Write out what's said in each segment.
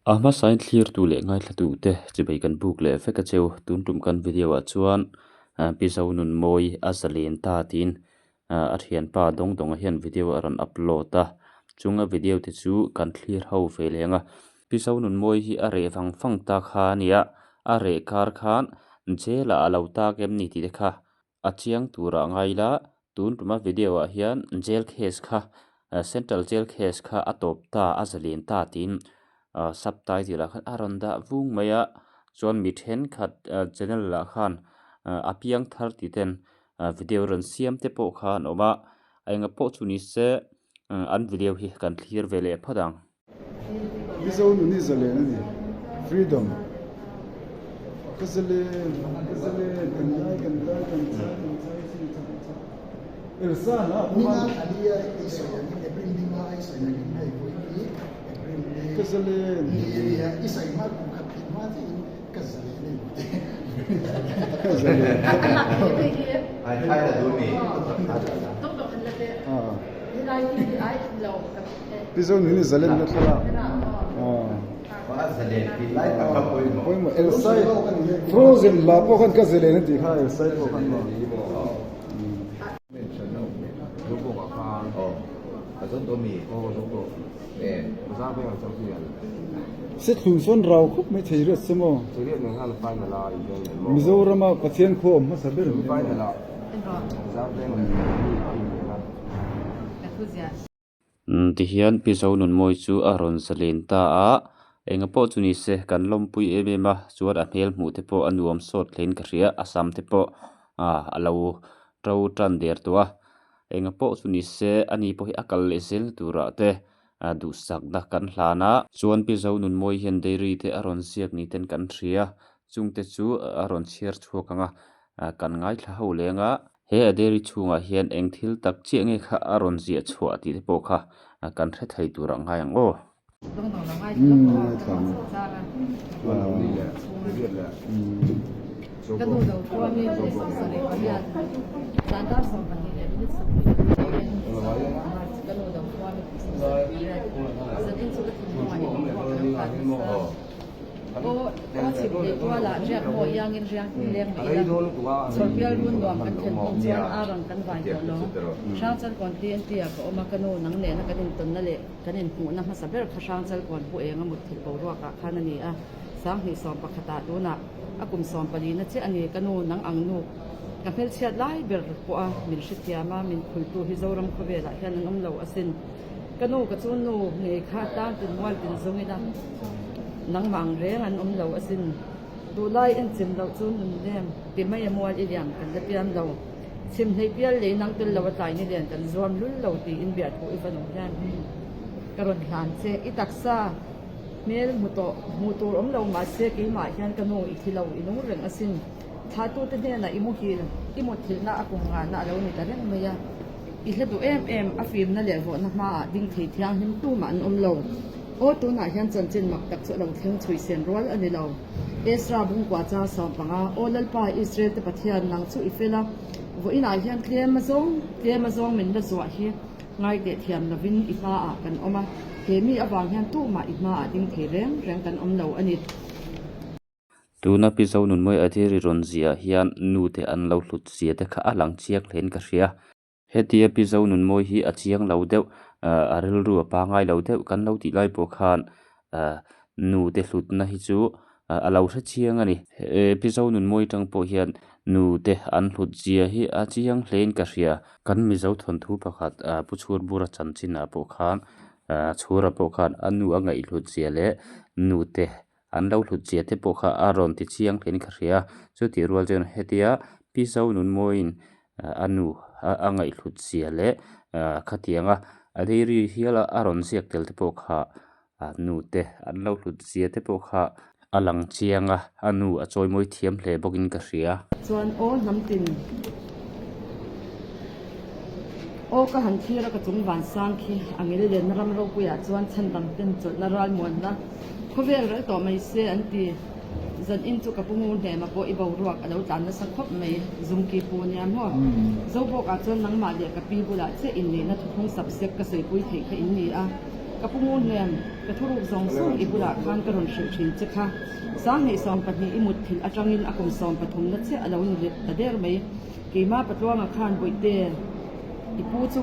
A hmasain thlirtu leh ngaithlatute chibei kan buk leh vek a cheu. Tun tum kan video ah chuan Pi Zonunmawi a zalen ta tiin a thianpa dawng dawnga hian video a rawn upload a. Chunga video te chu kan thlir ho ve leng a. Pi Zonunmawi hi a reh vang vang ta kha a nia. A reh kar khan jail ah a lo tak em ni tih te kha A chiang turah ngai la, tun tuma video ah hian jail case kha central jail case kha a tawp ta, a zalen ta tiin subtitle ah khan a rawn dah vung mai a, chuan mi thenkhat channel ah khan a piang thar tih ten video rawn siam te pawh kha an awm a, enga pawh chu ni se an video hi kan thlir ve leh phawt ang. Mizo nun hi zalen a ni. Freedom. Ka zalen, ka zalen, kan lai, kan lai, kan chai, kan chai, chi chak chak. Elsa hla a pawm a. Ka zalen. Ka zalen. Pi Zonun i zalen na thlalak pawimawh Elsai Frozen la pawh khan ka zalen a tih kha Elsai pawh khan maw. Sethlun sawn rau khawp mai thei riat se maw. Mizorama Pathian khua awm hmasa ber ni maw. Tihian Pi Zonunmawi chu a rawn zalen ta a, enga pawh chu ni se kan lawmpui em em a, chuan a hmel hmuh te pawh a nuam sawt hlein ka hria, a sam te pawh ah a lo to tan der tawh a, enga pawh chu ni se ani pawh hi a kal leh zel turah te duhsakna kan hlan a. Chuan Pi Zonunmawi hian dairy te a rawn ziak ni ten kan hria, chungte chu a rawn chhiar chhuak ang a, kan ngaithla ho leng a. He a dairy chhungah hian eng thil tak chiah nge kha a rawn ziah chhuah tih te pawh kha kan hre thei tur ang ngai ang aw. Aw chhip leh tualah riak maw iangin riang leng mai ila. Chhawrpial run nuam kan thlen hnu chuan ar ang kan vai tawh lo. Hrangchalkawn TNT ah ka awm a, ka nu nang nena kan intawnna leh kan inhmuhna hmasa ber kha Hrangchalkawn pu enga mutthilh boruak ah khan a ni a. 2011 ah tunah a kum sawmpalina chiah a ni. Ka nu nang ang nu ka hmelchhiat lai ber pawh a min hrethiam a, min khultu hi Zoram khawvelah hian an awm lo asin. Ka nu ka chu nu ngei kha tlang tin mual tin zawng ila nangmah ang reng an awm lo asin. Duhlai en chim loh chu nun lem ti mai a mual i liam kan la pian lo. Chhim hlei pial lei nang tel lo a tlai ni lian kan zuam lul lo tiin biahthu i va nung hian ka rawn hlan che. I taksa hmel hmu tawh hmuh tur awm lo mahse keimah hian ka nu i thi lo i nung reng asin. Thlahtute hnenah i muhil i mutthilhna a kum ngahna a lo ni ta reng mai a. I hla duh em em, a fimna leh vawhna hmaah ding thei thianghlim tumah an awm lo. Aw, tunah hian chanchin mak tak chu a lo thleng chhui sen rual a ni lo. Ezra bungkua chang 15, Aw Lalpa, Israel te Pathian, nang chu i fel a, vawiinah hian tlem a zawng, tlem a zawng min la zuah hi ngai teh thiam lovin i hmaah kan awm a, he mi avang hian tumah i hmaah ding thei reng reng kan awm lo a ni. Tuna Pi Zonunmawi Adhiri rawn ziah hian nute an lo hlut zia te kha a lang chiang hlein ka hria. Hetia Pi Zonunmawi hi a chiang lo deuh, a rilru a pangai lo deuh kan lo tih lai pawh khan nute hlutna hi chu a lo hre chiang a ni. Pi Zonunmawi tang pawh hian nute an hlut zia hi a chiang hlein ka hria. Kan Mizo thawnthu pakhat Pu Chhurbura chanchinah pawh khan Chhura pawh khan a nu a ngaihhlut zia leh nute An lo hlut zia te pawh kha a rawn ti chiang hlein ka hria a, chutih rual chuan hetia Pi Zonunmawiin a nu a ngaihhlut zia leh khatianga a diary hial a rawn ziak tel te pawh kha a nu te an lo hlut zia te pawh kha a lang chiang a, a nu a chawimawi thiam hle bawkin ka hria. Chuan aw hnam tin aw ka han thlir a ka chung van sang khi a ngil lenna ram ropuiah chuan chhan dang ten chawlhna ralmuanna Khawvel ral tawh mai se an ti. Zan in chu ka pu ngur hnema pawh i boruak a lo tlan nasa khawp mai. Zungki pu nia maw? Zobawkah chuan nangmah leh ka pi bulah chiah in nihna thuthlung sap sek ka sawipui theih kha in ni a. Ka pu Ngunlian, ka thuruk zawng zawng i bulah khan ka rawn hrilh thin che kha. Sanghnih 12 i mut thilh atangin a kum 13 na chiah a lo ni leh ta der mai. Keimah Patluanga khan Bawihte, i pu chu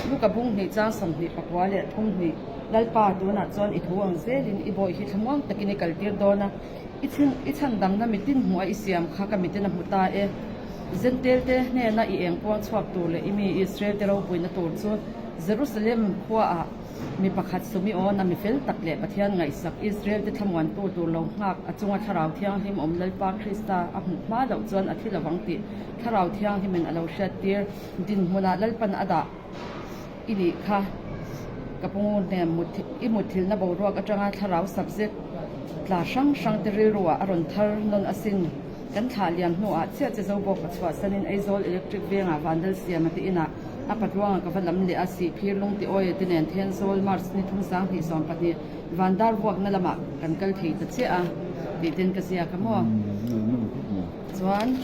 Luka bung hnih chang 24 leh thum hnih Lalpa tunah chuan i thu ang zelin i bawih hi thlamuang takin i kaltir dawn a, i chhin i chhandamna mitin hmuh a i siam kha ka mitin a hmu ta e. Zentelte hnena i eng puang chhuak tur leh i mi Israel te ropuina tur chu Jerusalem khuaah mi pakhat Sumion a mi fel tak leh Pathian ngaihsak Israel te thlamuantu tur lo nghak a chunga Thlarau Thianghlim awm Lalpa Krista a hmuh hma loh chuan a thi lovang tih Thlarau Thianghlimin a lo hriattir dinhmunah Lalpan a dah i nih kha ka pu hnem i mutthilhna boruak atanga Thlarau subject tla hrang hrang te rilruah a rawn thar nawn asin. Kan thlah liam hnuah chiah che zo bawk a chhuahsanin Aizawl Electric Vengah Vandal Siama te inah a patluanga ka va lam leh a, Sihphir Lungti Awia te nen Thenzawl March ni thum 2020 Vandar vuakna lamah kan kal thei ta chiah a tih ten ka ziak a maw? Chuan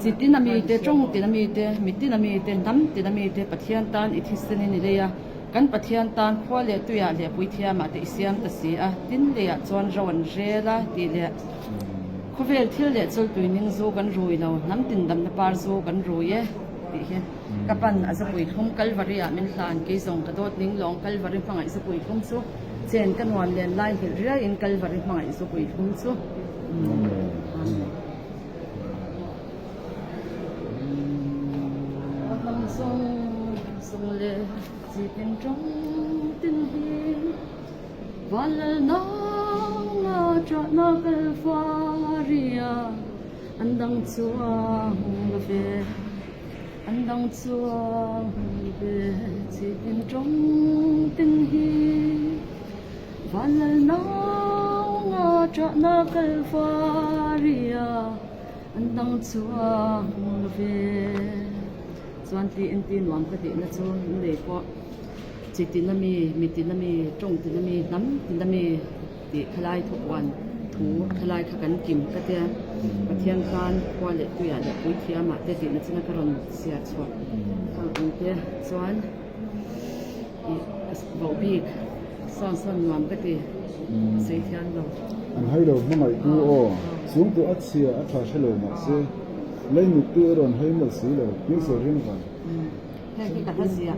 chi tin a mite, tawng tin a mite, mi tin a mite, hnam tin a mite Pathian tan i thisenin i lei a. Kan Pathian tan khua leh tuiah leh puithiamah te i siam ta si a, tin leiah chuan ro an rel a tih leh khawvel thil leh chawltui ning zu kan rui lo, hnam tindamna par zu kan rui e tih hi ka pan a zapui thlum Kalvari ah min hlan kei zawng ka dawt ning lawng Kalvari hmangaih zapui thlum chu chen ka nuam len lai nghilh riaiin Kalvari hmangaih zapui thlum chu. Hnam zawng zawng leh chi tin tawng tin hi Vanlal nanga ṭahna Kalvaria an dang chuang lo ve, an dang chuang lo ve chi tin tawng tin hi Vanlal nanga ṭahna Kalvaria. An dang chuang lo ve. Chuan TNT nuam ka tihna chu lei pawh chi tina mi, mi tina mi, tawng tina mi, hnam tina mi tih khalai thupuan thu khalai kha kan kim ka tia. Pathian khan khua leh tuiah leh puithiamah te tihna china ka rawn chhiar chhuah ang ang te chuan ih voh bik sawn sawn nuam ka ti sei thiam lo. An hai lo hmangaih tu aw, chung tu a chhia a tha hre lo mah se, lei mut tu erawh an hai mawlh si lo, hming sawi ring vang. Heng hi ka hla ziah,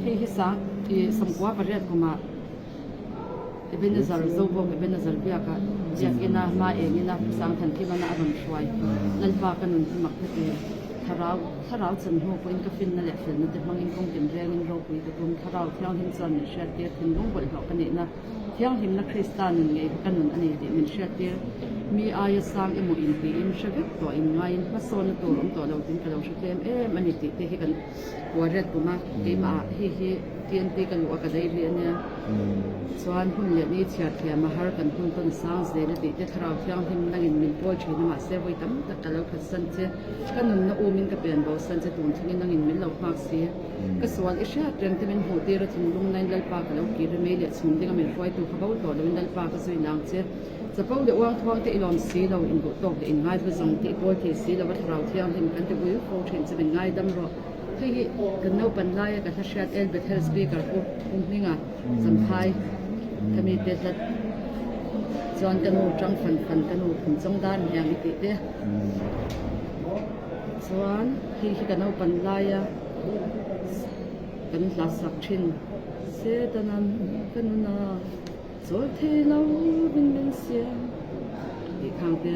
hei hi sang i sawmkua pariat kumah Ebenezer Zobawk Ebenezer biakah biakina hma engina Sangthan Kimana a rawn hruai, Lalpa ka nun hi mak ka ti. Thlarau, Thlarau chan hnu pawhin ka finna leh felna te hmangin kawng tin rengin ropui ka tum. Thlarau Thianghlim chuan min hriattir thinlung bawlhhlawh ka nihna, Thianghlimna Krista nun ngei kha ka nun a ni tih min hriattir. Mi aia sang emaw in tiin hre vek tawh in ngaiin hmasawnna tur awm tawh lo tin ka lo hre tlem em a ni tih te hi kan kuaret kum a, keimah ah hei hi TNT ka luh a ka daih rih a nia. Chuan hun leh ni chhiar thiam a har kan hun tawn sang zel a tih te Thlarau Thianghlim nangin min pawl thin a mahse vawi tam tak ka lo khatsan che. Ka nunna umin ka pian bo san che tun thlengin nangin min lo nghak si. Ka sual i hriat reng te min hmuh tir a thinlung nain Lalpa ka lo kir i mei leh chhum dinga min hruaitu kha bo tawh loin Lalpa ka zui nang che. Chapo leh uang thuang te i lawm si lo, in duh tawk leh in ngaihlu zawng te i pawl thei si lo a Thlarau Thianghlim kan ti ui fo thin che min ngaidam rawh. Hei hi kan naupan laia ka hla hriat El Bethel Speaker Pu Pu Hminga Champhai ka mite hlat chuan ka nu tang fan fan ka nu phun chawng dan hiang i tih te chuan hei hi ka naupan laia kan hla sak thin Setanan ka nuna chawl thei lo min min siam tih khang te.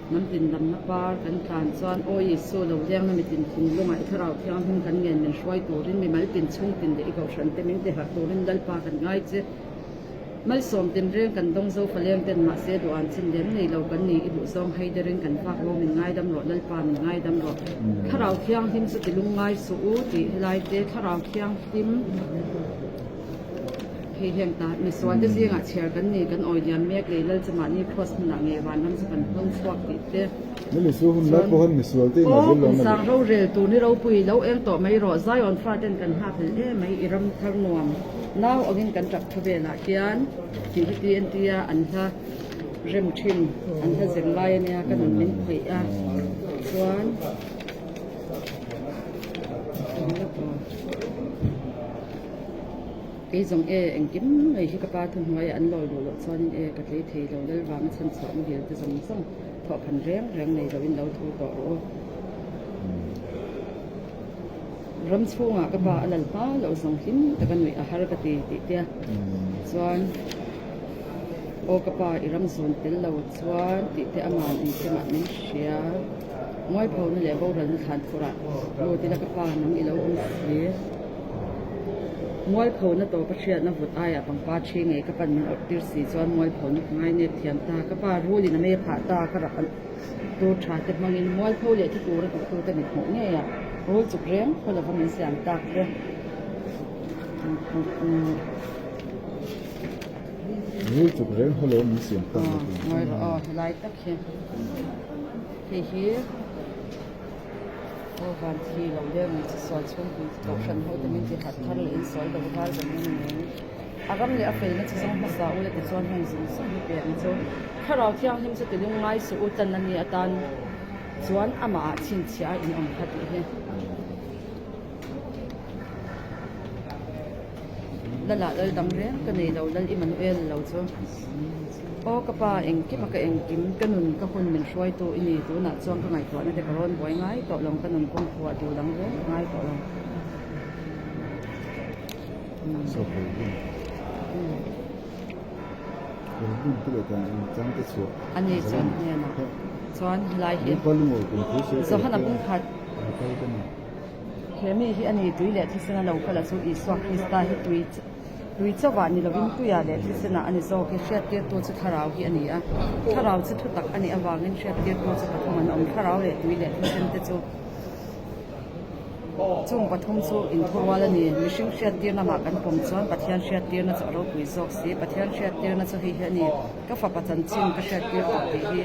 Hnam tindamna par kan tlan chuan Aw Isu lo lengna mitin thinlungah i Thlarau Thianghlim kan ngen min hruai turin mimal tin chhung tin leh i kohhran te min ti harh turin Lalpa kan ngai che. Malsawm tin reng kan dawng zo faleng ten mahse duan chin lem nei lo kan ni i duhzawng hei derin kan vak lo min ngaidam rawh Lalpa min ngaidam rawh. Thlarau Thianghlim chu ti lungngai suh u tih helai te Thlarau Thianghlim Hei hian ta misual te zingah chhiar kan ni, kan awi liam mek lei lal chu mahni cross hmunah ngei vanram chu kan hmang chhuak tih te chuan aw kum sang rorel tur ni ropui lo eng tawh mai rawh Zion fa ten kan nghak hlel em mai i ram thar nuam nau angin kan tap thu velah hian tih hi TNT a an hla rem thin an hla zir lai ania ka nun min khawih a chuan. Kei zawng e, engkim mai hi ka pa thuhnuaiah an lawi duh loh chuanin e, ka tlei thei lo, lal vanga chhan chhuah muhil te zawng zawng thawhphan reng reng nei loin lo thu tawh rawh u. Ram chhungah ka pa a lal hma loh zawng hlim taka nuih a har ka ti tih te chuan aw ka pa i ram zun tel lo chuan tih te aman engkimah min hria. Mualphona leh boralna thlan phurah lut ila ka pa nang i lo awm si. Mualphona tawp a hriatna vut aiah pangpar thi ngei ka pan min awrh tir si chuan mualphona ka ngainep thiam ta. Ka pa rulin a mei phah ta ka rap a tur tha te hmangin mualpho leh thi tura duhtute mit hmuh ngeiah rul chuk reng khaw lova min siam tak te. Rul chuk reng khaw lova min siam tak te. Ngawi rawh aw helai tak hi. Hei hi aw van thi lo deuh ang chi sual chhungpui chu kohhran ho te min ti hat thar leh in sawi lo val zawng in a ni. A ram leh a felna chu zawng hmasa ula tichuan heng zawng zawng hi pe ang chu. Thlarau thianghlim chu ti lungngai suh u tlan a ni atan chuan amah ah chhinchhiah a inawm kha tih hi. Lal ah lal dang reng ka nei lo Lal Immanuel lo chu. Aw ka pa engkim a ka engkim ka nun ka hun min hruaitu i ni tunah chuan ka ngaihtuahna te ka rawn buai ngai tawh lo ka nun kawng phuah duh dang reng ka ngai tawh lo. A ni chuan hnenah chuan helai hi Johana bungkhat he mi hi a ni tui leh thisen a lo kal a chu Isua Krista hi tui Tui chauhah ni lovin tuiah leh thisenah a ni zawk hi hriattirtu chu thlarau hi a ni a. Thlarau chu thutak a nih avangin hriattirtu chu pathum an awm. Thlarau leh tui leh thisen te chu chung pathum chu inthurual a ni. Mihring hriattirna mah kan pawm chuan Pathian hriattirna chu a ropui zawk si. Pathian hriattirna chu hei hi a ni, Ka fapa chanchin ka hriattir tawh tih hi.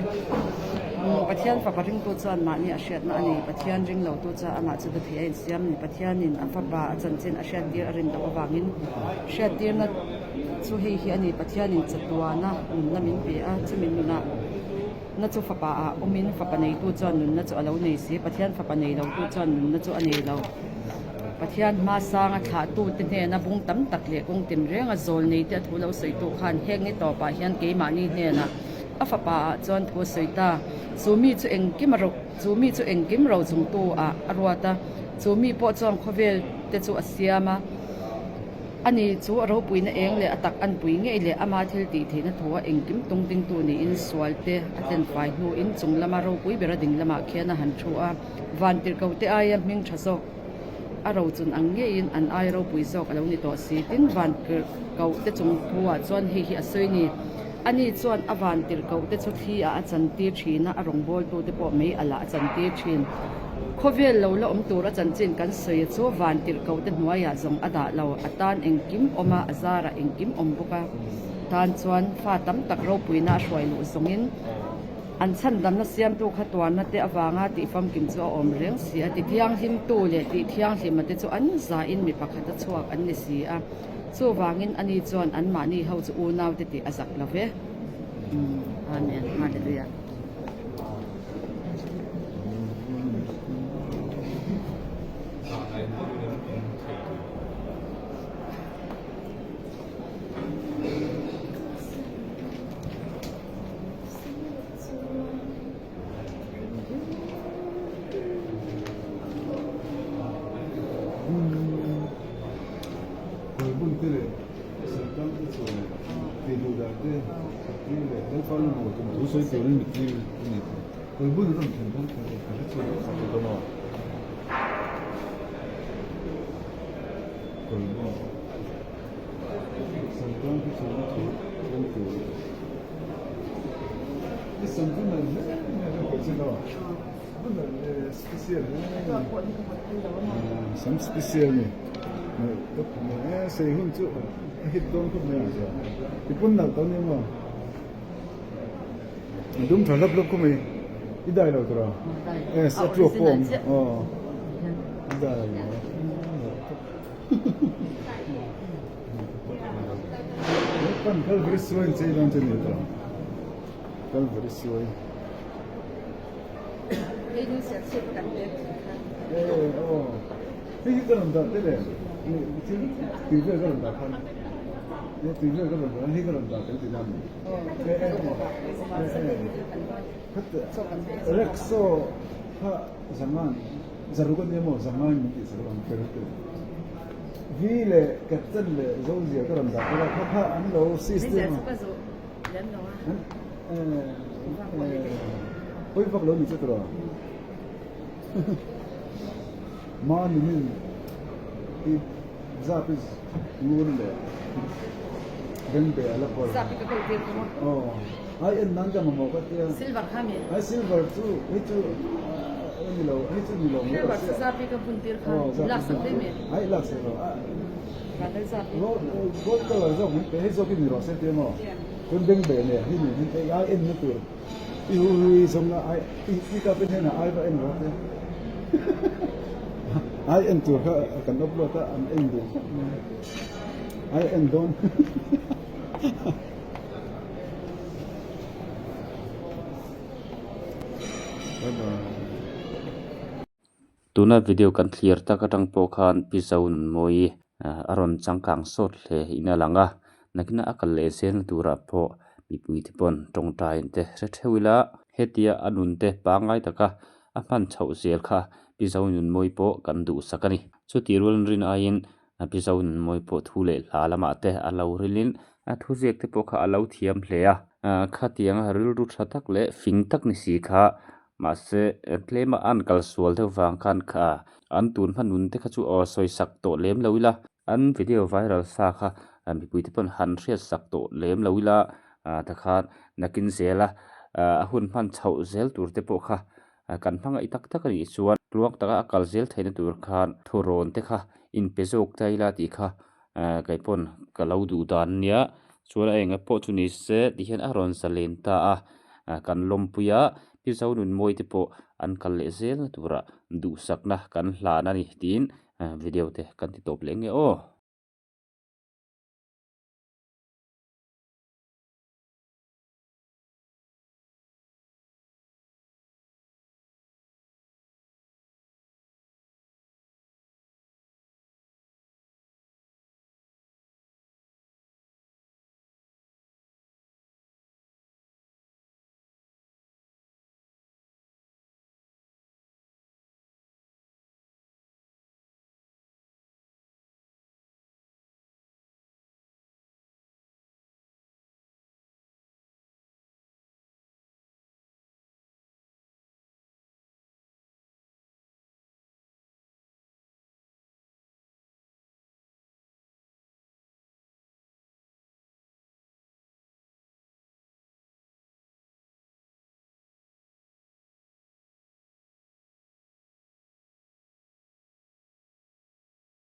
Pathian fapa ringtu chuan mahni a hriatna a ni. Pathian ring lotu chuan amah chu duthei a insiam a ni. Pathianin a fapa a chanchin a hriattir a rin loh avangin hriattirna chu hei hi a ni, Pathianin chatuana nunna min pe a, chumi nunah na chu fapa ah awmin fapa neitu chuan nunna chu a lo nei si, Pathian fapa nei lotu chuan nunna chu a nei lo. Pathian hmasanga thlahtute hnena bung tam tak leh kawng tinrenga zawl neite a thu lo sawitu khan heng ni tawpah hian keimahni hnenah a fapa ah chuan thu a sawi ta. Chu mi chu engkim a ro chu mi chu engkim ro chungtu ah a ruat a, chu mi pawh chuan khawvel te chu a siam a. Ani chu a ropuina eng leh a tak anpui ngei leh ama thil tih theihna thu a engkim tung dingtu niin sual te a tlenfai hnuin chung lama ropui bera ding lamah khian a han thu a. Vantirhko te aia hming tha zawk a rochun ang ngeiin an aia ropui zawk a lo ni tawh si. Tin, vantirhkoh te chung thuah chuan hei hi a sawi ni. Ani chuan a vantirhkoh te chu thli ah a chantir thin a, a rawngbawltu te pawh mei alh ah a chantir thin. Khawvel lo la awm tur a chanchin kan sawi chu vantirhkoh te hnuaiah zawng a dah lo. A tan engkim awm a, a zarah engkim awm bawk a. Tan chuan fa tam tak ropuina a hruai luh zawngin. An chhandamna siamtu kha tuarna te avanga tih famkim chu a awm reng si a, ti thianghlimtu leh tih thianghlima te chu an zain mi pakhat a chhuak an ni si a, chuvangin ani chuan anmahni ho chu unaute tih a zak lo ve. Amen. Hallelujah. Kawlbun te leh Sangtang te chuan tih duh dan te tih leh Lalpa lungmaw tum thu sawi turin mi tir a ni tih Kawlbun a rawn thlen dawn kha ka hre chhuak leh khat dawn a. Kawlbun Sangtang te chuan thu rawn tur. Sam special ni sei hun chu a hit dawn khawp mai ang chuan i pawn nalh tawh nia maw a dum tha hlap hlap khawp mai i dai lo tura e a tuak pawh awm aw i dai lo. Pan Kalvari suai in chei dawn che ni ta. Kalvari suai. Hei ni ser chip kan pek thin kha. Eh oh. Hei hi ka rawn dah te le. Thil tui vel ka rawn dah khan. He tui vel ka rawn dah hei ka rawn dah tel tihna a ni. Rexo kha zangan zaruk a nia maw zangan min tih sak ang fel te. V leh captain leh Zozia ka rawn dah tel a kha kha an lo system a. Pawi vak lo ni che tawh. Mahni min i zap i ngun leh beng be a la kawl. Zap i ka kawl tir thung a. Aw, ai en nan ka mamawh ka tia. Silver kha mi? Ai silver chu hei chu a ni lo, hei chu ni lo mai Silver chu zap i ka bun tir kha lak sak daih mi? Ai lak sak lo. Vanlal zap i. Gold color zawk min pe, hei zawk hi ni rawh se tia maw? Chuan beng be nen hi nen hian ai en na tur. I hu hu i zawm na ai i ka pen hian ai va en rawh te ai en tur kha kan upload a an en duh khawp mai ai en dawn bye bye. Tuna video kan thlir tak atang pawh khan Pi Zonunmawii a rawn changkang sawt hle in a lang a, nakina a kal leh zel na turah pawh mipui te pawn tawngtai te hre theuh ila hetia a nun te pangngai taka a hman chhoh zel kha Pi Zonunmawii pawh kan duhsak a ni. Chutih rualin rin aiin Pi Zonunmawii pawh thu leh hla lamah te a lo rilin a thuziak te pawh kha a lo thiam hle a, khatianga rilru tha tak leh fing tak ni si kha Mahse, tlema an kal sual deuh vang khan kha an tun hma nun te kha chu aw sawi sak tawh lem lo ila, an video viral sa kha mipui te pawn han hriat sak tawh lem lo ila takhan nakin zela a hun hman chhoh zel tur te pawh kha kan hmangaih tak tak a nih chuan tluang taka a kal zel theihna tur khan thurawn te kha inpe zawk ta ila tih kha kei pawn ka lo duh dan ania chuan a enga pawh chu ni se ti hian a rawn zalen ta a kan lawmpui a pi Zonunmawii te pawh an kal leh zel na turah duhsakna kan hlan a ni tiin video te kan ti tawp leh nge aw.